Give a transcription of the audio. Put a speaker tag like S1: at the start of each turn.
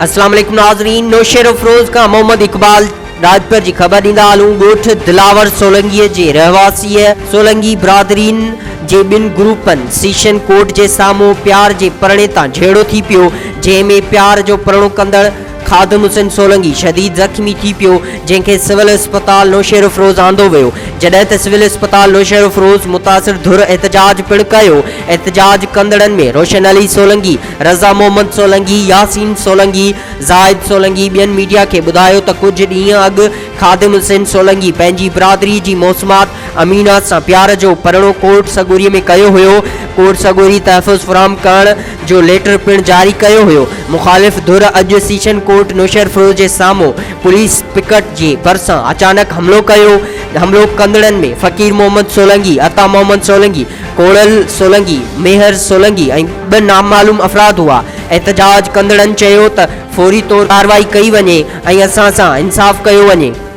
S1: اسلام عليڪم ناظرين نوشهروفروز کان محمد اقبال راڄپر جي خبر ڏيندا هلون ڳوٺ دلاور سولنگي جي رهواسيء سولنگي برادرين جي ٻن گروپن سيشن ڪورٽ جي سامهون پيار جي پرڻي تان جهيڙو ٿي پيو جنهن ۾ پيار جو پرڻو ڪندڙ خادم حسين سولنگي شديد زخمي ٿي پيو، جنهن کي سول اسپتال نوشهروفيروز آندو ويو، جڏهن ته سول اسپتال نوشهروفيروز متاثر ڌر احتجاج پڻ ڪيو، احتجاج ڪندڙن ۾ روشن علي سولنگي، رضا محمد سولنگي، ياسين سولنگي، زاهد سولنگي ٻين ميڊيا کي ٻڌايو ته ڪجهه ڏينهن اڳ خادم حسين سولنگي پنهنجي برادري جي موسمات امينه سان پيار جو پرڻو ڪورٽ سڳوري ۾ ڪيو هيو، ڪورٽ سڳوري تحفظ فراهم ڪرڻ جو ليٽر پڻ جاري ڪيو هيو، مخالف ڌر اڄ سيشن ڪورٽ نوشهرفيروز جي سامهون پوليس پڪٽ جي ڀرسان اچانڪ حملو ڪيو، حملو ڪندڙن ۾ فقير محمد سولنگي، عطا محمد سولنگي، ڪوڙل سولنگي، ميهر سولنگي ۽ ٻه نامعلوم افراد هئا، احتجاج ڪندڙن چيو ته فوري طور ڪارروائي ڪئي وڃي ۽ اسان سان انصاف ڪيو وڃي.